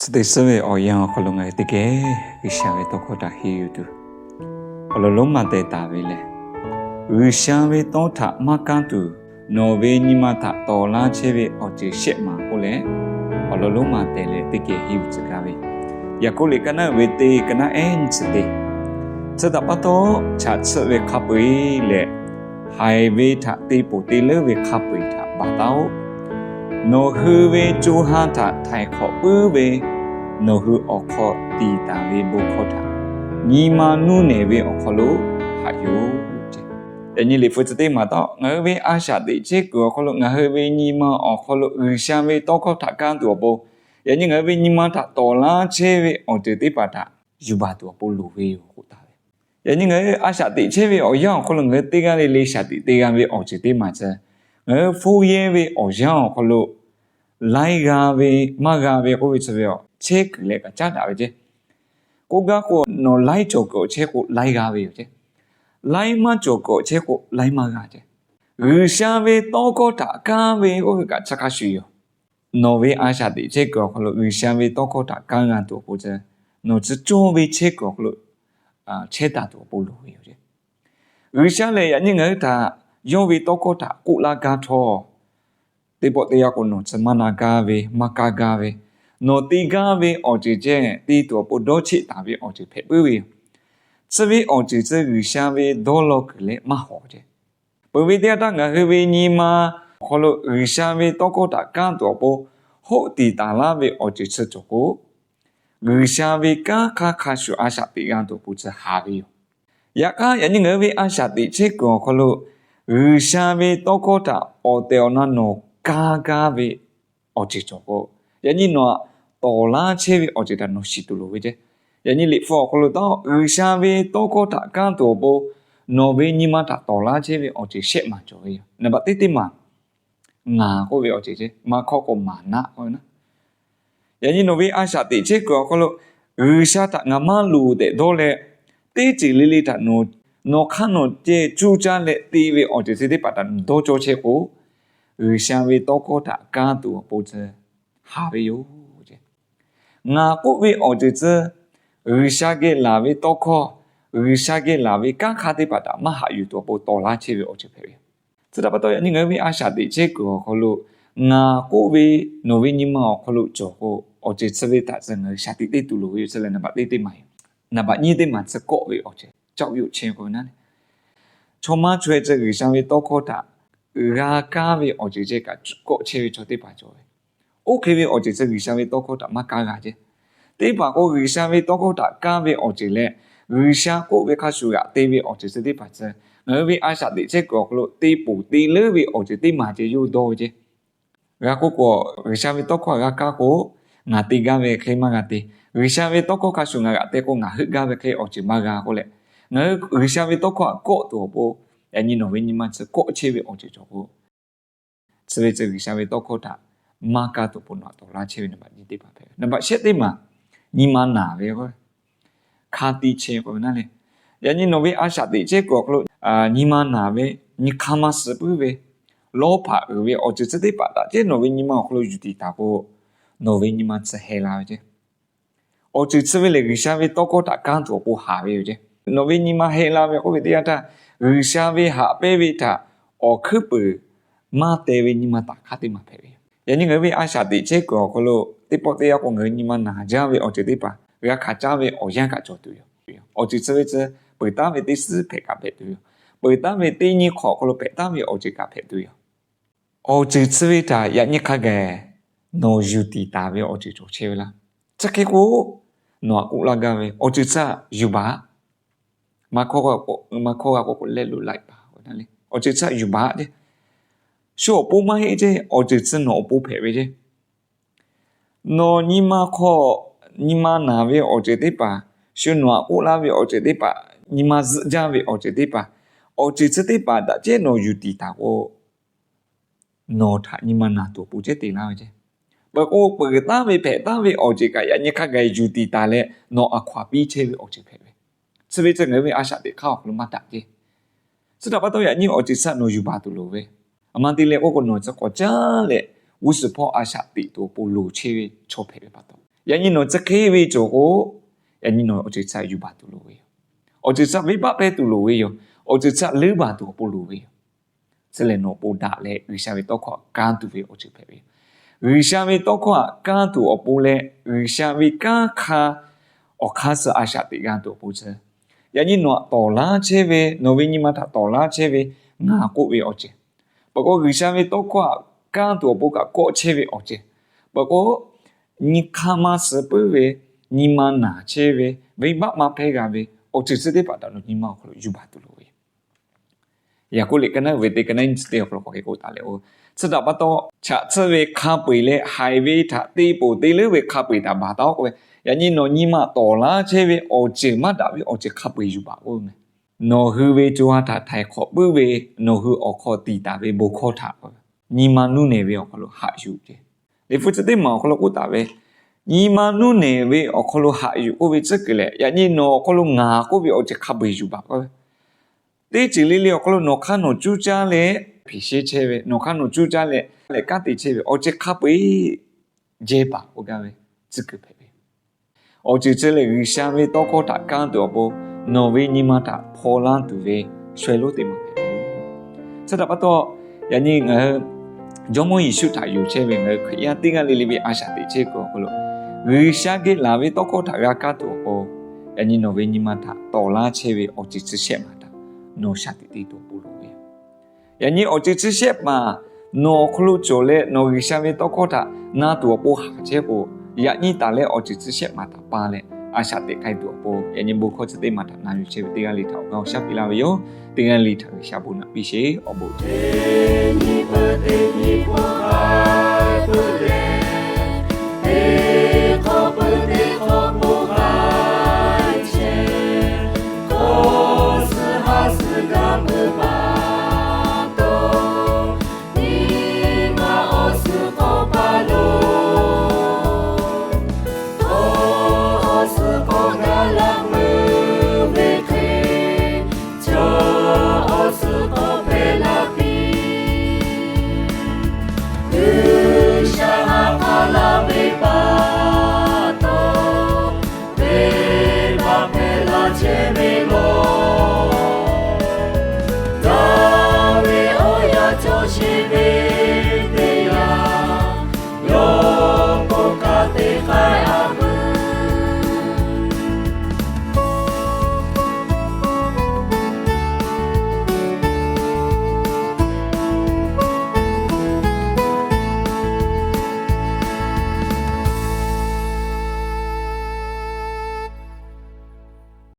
Chi teˇ suhˉ ve awˬ yanˇ awˬ hk'aw lo ngaˬ hui teˇ geh G'uiˬsha ve tawˇ hkawˇ htaꞈ henˇ yuˬ tuˬ, awˬ lawn lonˉ ma teh taˍ ve lehˬ, G'uiˬsha ve tawˇ htaꞈ maˇ kaˇ tuˬ, nawˬ ve nyi ma htaꞈ tawˍ laˇ chehˇ ve awˬ ceuˬ shehˆ maˬ k'oˆ leh, awˬ lawn lonˉ ma teh leh teˇ geh henˇ yuˬ tcuh gaˇ ve, Yaˍkoˆ liꞈ ka naˉ uiˍ ve teˇ ka naˉ ehˉ nyi chi teˇ. Chi htaꞈ pa taw, chaꞈ tsuhˆ ve hk'a peu-eˬ leh haiˬ ve htaꞈ te ponˬ te leuˉ ve hk'a peu-eˬ htaꞈ baˬ taˉ-oˆ. Nawˬ hui ve co ha htaꞈ htaiˍ hk'awꞈ puiˉ ve nawˬ hui awˬ hk'aw tiˍ taˍ ve bon hkawˇ htaꞈ nyi ma nuˇ nehˬ ve awˬ hk'aw lo haꞈ yoˬ. Yaꞈ nyi liꞈ hpu chi teˇ maˬ taw, ngaˬ hui ve a shaꞈ teꞈ chehˇ kuiˬ awˬ hk'aw lo ngaˬ hui ve nyi ma awˬ hk'aw lo G'uiˬsha ve tawˇ hkawˇ htaꞈ kaˇ tuˬ awˬ pon, yaꞈ nyi ngaˬ hui ve nyi ma htaꞈ tawˍ laˇ chehˇ ve awˬ ceuˬ teˇ hpaˍ htaꞈ yuˬ baˬ tuˬ awˬ pon loˍ ve yoˬ k'oˆ taˍ ve. Yaꞈ nyi ngaˬ hui a shaꞈ teꞈ chehˇ ve awˬ yanˇ awˬ hk'aw lo ngaˬ hui teˇ g'aˇ le le shaꞈ teꞈ te g'a ve awˬ ceuˬ teˇ maˬ ceh, ngaˬ hui hpfuhˇ yehˇ ve awˬ yanˇ awˬ hk'aw lo laiˉ g'a ve maˇ g'a ve k'oˆ ve chi ve awˬ chehˇ kuiˬ leh kaꞈ caˉ daꞈ ve ceh. K'oˆ gaˇ k'o, nawˬ laiˉ cawˬ kuiˬ awˬ chehˇ k'o laiˉ g'a ve yoˬ ceh. Laiˉ maˇ cawˬ kuiˬ awˬ chehˇ k'o laiˉ maˇ g'a ceh. G'uiˬsha ve tawˇ hkawˇ htaꞈ kaˇ ve k'oˆ ve kaꞈ chi hk'a shuˍ yoˬ. Nawˬ ve a shaꞈ teꞈ chehˇ kuiˬ awˬ hk'aw lo G'uiˬsha ve tawˇ hkawˇ htaꞈ kaˇ g'a tuˬ awˬ pon ceh, nawˬ tcuh cawˇ ve chehˇ kuiˬ awˬ hk'aw lo chehˇ taˍ tuˬ awˬ pon loˍ ve yoˬ ceh. G'uiˬsha lehˬ yaꞈ nyi ngaˬ hui htaꞈ yawˇ ve tawˇ hkawˇ htaꞈ k'oˆ laˇ gaˇ htawˇ, teˇ pawˆ teˇ yanˇ k'o nawˬ tcuh maˇ na gaˇ ve, maˇ kaˇ gaˇ ve, nawˬ te gaˇ ve awˬ ceuˬ ceh te tuˬ awˬ pon dawˇ cheˆ taˍ ve awˬ ceuˬ hpehꞈ puiˉ ve yoˬ. Chi ve awˬ ceuˬ chi G'uiˬsha ve dawˇ law kuiˬ leh maˇ hawˍ ceh. Peuˬ ve teˇ yanˇ htaˇ ngaˬ hui ve nyi ma awˬ hk'aw lo G'uiˬsha ve tawˇ hkawˇ htaꞈ kaˇ tuˬ awˬ pon hoˆ tiˍ taˍ laˇ ve awˬ ceuˬ chi cawˬ k'o, G'uiˬsha ve kanˉ hk'aˇ hk'a shuˍ a shaꞈ teꞈ g'a tuˬ awˬ pon chi haˍ ve yoˬ. Yaꞈ hk'aˇ, yaꞈ nyi ngaˬ hui ve a shaꞈ teꞈ chehˇ kuiˬ awˬ hk'aw lo G'uiˬsha ve tawˇ hkawˇ htaꞈ awˬ tehˬ awˬ na nawˬ kaˇ gaˇ ve awˬ ceuˬ cawˬ k'o, yaꞈ nyi nawˬ htaꞈ tawˍ laˇ chehˇ ve awˬ ceuˬ htaꞈ nawˬ shiˍ tuˬ loˍ ve ceh. Yaꞈ nyi liꞈ hpu awˬ hk'aw lo taw, G'uiˬsha ve tawˇ hkawˇ htaꞈ kaˇ tuˬ awˬ pon nawˬ ve nyi ma htaꞈ tawˍ laˇ chehˇ ve awˬ ceuˬ shehˆ maˬ cawˬ ve yoˬ. Naˍ baꞈ teˇ teˇ maˬ ngaˬ k'oˆ ve awˬ ceuˬ ceh, maˇ hkawˇ k'o maˍ naˆ k'oˆ ve naˆ. Yaꞈ nyi nawˬ ve a shaꞈ teꞈ chehˇ kuiˬ awˬ hk'aw lo G'uiˬsha htaꞈ ngaˬ maˇ loˍ tehꞈ dawˇ leh, teˇ ceuˬ le le htaꞈ nawˬ hk'aˇ nawˬ ceh cuˇ caˇ leh te ve awˬ ceuˬ chi teˇ hpaˍ htaꞈ nawˬ dawˇ cawˇ chehˇ k'o, G'uiˬsha ve tawˇ hkawˇ htaꞈ kaˇ tuˬ awˬ pon chi haˍ ve yoˬ ceh. Ngaˬ k'oˆ ve awˬ ceuˬ chi G'uiˬsha geh laˬ ve tawˇ hkawˇ, G'uiˬsha geh laˬ ve kanˉ hk'aˇ teˇ hpaˍ htaꞈ maˇ haꞈ yuˬ tuˬ awˬ pon tawˍ laˇ chehˇ ve awˬ ceuˬ hpehꞈ ve yoˬ. Chi htaꞈ pa taw, yaꞈ nyi ngaˬ hui ve a shaꞈ teꞈ chehˇ kuiˬ awˬ hk'aw lo ngaˬ k'oˆ ve nawˬ ve nyi ma awˬ hk'aw lo cawˬ k'o, awˬ ceuˬ chi ve htaꞈ chi ngaˬ hui shaˍ tiꞈ te tuˬ loˍ ve yoˬ. Chi lehˬ naˍ baꞈ teˇ teˇ maˬ yoˬ. Naˍ baꞈ nyiˇ teˇ maˬ chi kawˆ ve awˬ ceuˬ, caˇ ve yoˬ chehˇ k'oˆ ve naˆ le. Chaw maˇ chaweh chi G'uiˬsha ve tawˇ hkawˇ htaꞈ g'a kaˇ ve awˬ ceuˬ ceh kaꞈ kawˆ chehˇ ve chaw teˇ hpaˍ cawˬ ve. Oˇ hk'e ve awˬ ceuˬ chi G'uiˬsha ve tawˇ hkawˇ htaꞈ maˇ kaˇ g'a ceh. Teˇ hpaˍ k'o G'uiˬsha ve tawˇ hkawˇ htaꞈ kaˇ ve awˬ ceuˬ leh, G'uiˬsha k'oˆ ve hk'a shuˍ g'aꞈ te ve awˬ ceuˬ chi teˇ hpaˍ chi ngaˬ hui ve a shaꞈ teꞈ chehˇ kuiˬ awˬ hk'aw lo te ponˬ te leuˉ ve awˬ ceuˬ teˇ maˬ ceh yawˇ dawˇ ve ceh. G'a k'oˆ k'o, G'uiˬsha ve tawˇ hkawˇ g'a kaˇ k'o, ngaˬ te gaˇ ve hk'e maˇ g'a te. G'uiˬsha ve tawˇ hkawˇ hk'a shuˍ ngaˬ g'aꞈ te k'o, ngaˬ heuˆ gaˇ ve hk'e awˬ ceuˬ maˇ g'a k'oˆ leh, ngaˬ hui G'uiˬsha ve tawˇ hkawˇ htaꞈ kawˆ tuˬ awˬ pon, yaꞈ nyi nawˬ ve nyi ma chi kawˆ chehˇ ve awˬ ceuˬ cawˬ k'o, chi ve chi G'uiˬsha ve tawˇ hkawˇ htaꞈ maˇ kaˇ tuˬ awˬ pon nawˬ htaꞈ tawˍ laˇ chehˇ ve naˍ baꞈ nyiˇ teˇ maˬ hpehꞈ ve. Naˍ baꞈ shehˆ teˇ maˬ, nyi ma naˬ ve k'o, hk'a tiꞈ chehˇ k'oˆ ve naˆ le. Yaꞈ nyi nawˬ ve a shaꞈ teꞈ chehˇ kuiˬ awˬ hk'aw lo nyi ma naˬ ve, nyi hk'aˇ maˇ suh puiˉ ve, lawˇ hpaꞈ uiˍ ve awˬ ceuˬ chi teˇ hpaˍ htaꞈ ceh nawˬ ve nyi ma awˬ hk'aw lo yuˬ tiˍ taˍ k'o, nawˬ ve nyi ma chi heh la ve ceh. Awˬ ceuˬ chi ve lehˬ G'uiˬsha ve tawˇ hkawˇ htaꞈ kaˇ tuˬ awˬ pon haˍ ve yoˬ ceh. Nawˬ ve nyi ma heh la ve k'oˆ ve teˇ yanˇ htaˇ, G'uiˬsha ve haꞈ pehnˇ ve htaꞈ awˬ hkuiˉ puiˍ maˇ teh ve nyi ma taˍ hk'aˇ teˇ maˬ hpehꞈ ve yoˬ. Yaꞈ nyi ngaˬ hui ve a shaꞈ teꞈ chehˇ kuiˬ awˬ hk'aw lo teˇ pawˆ teˇ yanˇ k'o ngaˬ hui nyi ma naˬ jaˇ ve awˬ ceuˬ teˇ hpaˍ g'a hkanˍ caˇ ve awˬ yanˇ kaꞈ cawˬ tuˬ yoˬ. Awˬ ceuˬ chi ve chi peuˬ taˉ ve teˇ suhˉ hpehꞈ kaꞈ hpehꞈ tuˬ yoˬ. Peuˬ taˉ ve teˇ nyi hk'awꞈ awˬ hk'aw lo hpehꞈ taˉ ve awˬ ceuˬ kaꞈ hpehꞈ tuˬ yoˬ. Awˬ ceuˬ chi ve htaꞈ yaꞈ nyi hk'a gaˬ nawˬ yuˬ tiˍ taˍ ve awˬ ceuˬ cawˬ chehˇ ve laˇ. Chi hk'e k'o, nawˬ htaꞈ k'oˆ laˇ gaˇ ve awˬ ceuˬ chi htaꞈ yuˬ baˬ. Maˇ hkawˇ g'a k'oˆ k'o, let it lie baˬ. Awˬ ceuˬ chi htaꞈ yuˬ baˬ ceh. Shu awˬ pon maˇ heˆ ceh, awˬ ceuˬ chi nawˬ awˬ pon hpehꞈ ve ceh. Nawˬ nyi ma hk'aw, nyi ma naˬ ve awˬ ceuˬ teˇ hpaˍ, shu nawˬ htaꞈ k'oˆ laˇ ve awˬ ceuˬ teˇ hpaˍ, nyi ma zuhˆ jaˇ ve awˬ ceuˬ teˇ hpaˍ, awˬ ceuˬ chi teˇ hpaˍ htaꞈ ceh nawˬ yuˬ tiˍ taˍ k'o, nawˬ htaꞈ nyi ma naˬ tuˬ awˬ pon ceh te laˇ ve ceh. Peuˬ k'o, peuˬ taˉ ve hpehꞈ taˉ ve awˬ ceuˬ kaꞈ yaꞈ nyi hk'a gaˬ yuˬ tiˍ taˍ leh nawˬ a hkaw-anˬ piˇ chehˇ ve awˬ ceuˬ hpehꞈ ve. Chi ve chi ngaˬ hui ve a shaꞈ teꞈ hk'aˇ awˬ hk'aw lo maˇ daꞈ ceh. Chi htaꞈ pa taw yaꞈ nyi awˬ ceuˬ chi htaꞈ nawˬ yuˬ baˬ tuˬ loˍ ve. A ma te leh k'oˆ k'o, nawˬ chi k'awꞈ caˇ leh g'uˇ suhˍ hpawˇ a shaꞈ teꞈ tuˬ awˬ pon loˍ chehˇ ve chaw hpehꞈ ve pa taw, Yaꞈ nyi nawˬ chi hk'e ve cawˬ k'o, yaꞈ nyi nawˬ awˬ ceuˬ chi htaꞈ yuˬ baˬ tuˬ loˍ ve yoˬ. Awˬ ceuˬ chi htaꞈ venˇbaˆ pehˇ tuˬ loˍ ve yoˬ. Awˬ ceuˬ chi htaꞈ leuˉ baˬ tuˬ awˬ pon loˍ ve yoˬ. Chi lehˬ, nawˬ awˬ pon daꞈ leh G'uiˬsha ve tawˇ hkawˇ htaꞈ kanˇ tuˬ ve awˬ ceuˬ hpehꞈ ve yoˬ. G'uiˬsha ve tawˇ hkawˇ htaꞈ kanˇ tuˬ awˬ pon leh G'uiˬsha ve kanˉ hk'a awˬ hk'aˇ suh a shaꞈ teꞈ g'a tuˬ awˬ pon chi, yaꞈ nyi nawˬ htaꞈ tawˍ laˇ chehˇ ve, nawˬ ve nyi ma htaꞈ tawˍ laˇ chehˇ ve, ngaˬ k'oˆ ve awˬ ceuˬ, peuˬ k'o G'uiˬsha ve tawˇ hkawˇ htaꞈ kanˇ tuˬ awˬ pon kaꞈ kawˆ chehˇ ve awˬ ceuˬ, peuˬ k'o nyi hk'aˇ maˇ suh puiˉ ve, nyi ma naˬ chehˇ ve, venˇbaˆ maˇ hpehˇ g'a ve awˬ ceuˬ chi teˇ hpaˍ htaꞈ nawˬ nyi ma awˬ hk'aw lo yuˬ baˬ tuˬ loˍ ve yoˬ. Yaˍkoˆ liꞈ ka naˉ ve teˇ ka naˉ nyi chi teˇ awˬ hk'aw lo k'awꞈ hk'e k'oˆ taˍ leh, oˇ chi htaꞈ pa taw, chaꞈ tsuhˇ ve hk'a peu-eˬ leh haiˬ ve htaꞈ te poˬ te leuˉ ve hk'a peu-eˬ htaꞈ baˬ taˉ-oˆ k'oˆ ve, yaꞈ nyi nawˬ nyi ma tawˍ laˇ chehˇ ve awˬ ceuˬ maˇ daꞈ ve awˬ ceuˬ hk'a peu-eˬ yuˬ baˬ k'oˆ ve meh. Nawˬ hui ve co ha htaꞈ htaiˍ hk'awꞈ puiˉ ve, nawˬ hui awˬ hk'aw tiˍ taˍ ve bon hkawˇ htaꞈ nyi ma nuˇ nehˬ ve awˬ hk'aw lo haꞈ yuˬ ce. Liꞈ hpu chi teˇ maˬ awˬ hk'aw lo k'oˆ taˍ ve, nyi ma nuˇ nehˬ ve awˬ hk'aw lo haꞈ yuˬ k'oˆ ve tcuhˉ kuiˬ lehˬ, yaꞈ nyi nawˬ awˬ hk'aw lo ngaˬ k'oˆ ve awˬ ceuˬ hk'a peu-eˬ yuˬ baˬ k'oˆ ve, teˇ ceuˬ le le awˬ hk'aw lo nawˬ hk'aˇ nawˬ cuˇ caˇ leh hpeꞈ sheˉ chehˇ ve, nawˬ hk'aˇ nawˬ cuˇ caˇ leh lehˬ kanˉ te chehˇ ve awˬ ceuˬ hk'a peu-eˬ jehˇ baˬ k'oˆ gaˇ ve tcuhˉ kuiˬ hpehꞈ ve. Awˬ ceuˬ chi lehˬ, G'uiˬsha ve tawˇ hkawˇ htaꞈ kanˇ tuˬ awˬ pon nawˬ ve nyi ma htaꞈ hpaw laˇ tuˬ ve shawehˇ lonˉ teˇ maˬ hpehꞈ ve yoˬ. Chi htaꞈ pa taw, yaꞈ nyi ngaˬ hui Jawˇmawˇ Yeˍsuˆ htaꞈ yonˍ chehˇ ve ngaˬ hui Hkriꞈ yaˇ teˇ g'aˇ le le ve a shaꞈ teꞈ chehˇ kuiˬ awˬ hk'aw lo, G'uiˬsha geh laˬ ve tawˇ hkawˇ htaꞈ g'a kaˇ tuˬ awˬ pon, yaꞈ nyi nawˬ ve nyi ma htaꞈ tawˍ laˇ chehˇ ve awˬ ceuˬ chi shehˆ maˬ htaꞈ nawˬ shaꞈ teꞈ te tuˬ awˬ pon loˍ ve yoˬ. Yaꞈ nyi awˬ ceuˬ chi shehˆ maˬ nawˬ awˬ hk'aw lo cawˬ leh nawˬ G'uiˬsha ve tawˇ hkawˇ htaꞈ na tuˬ awˬ pon haꞈ chehˇ k'o, yaꞈ nyi taˍ leh awˬ ceuˬ chi shehˆ maˬ htaꞈ pa leh a shaꞈ teꞈ k'ai tuˬ awˬ pon, yaꞈ nyi bon hkawˇ chi teˇ maˬ htaꞈ na yuˬ chehˇ ve teˇ g'aˇ le htaꞈ awˬ g'aˇ awˬ shaˉ piˇ laˇ ve yoˬ. Teˇ g'aˇ le htaꞈ G'uiˬsha bon naꞈ piˇ sheˍ. Awˬ bon teˇ nyi pa teˇ nyi paw k'ai peuˬ le.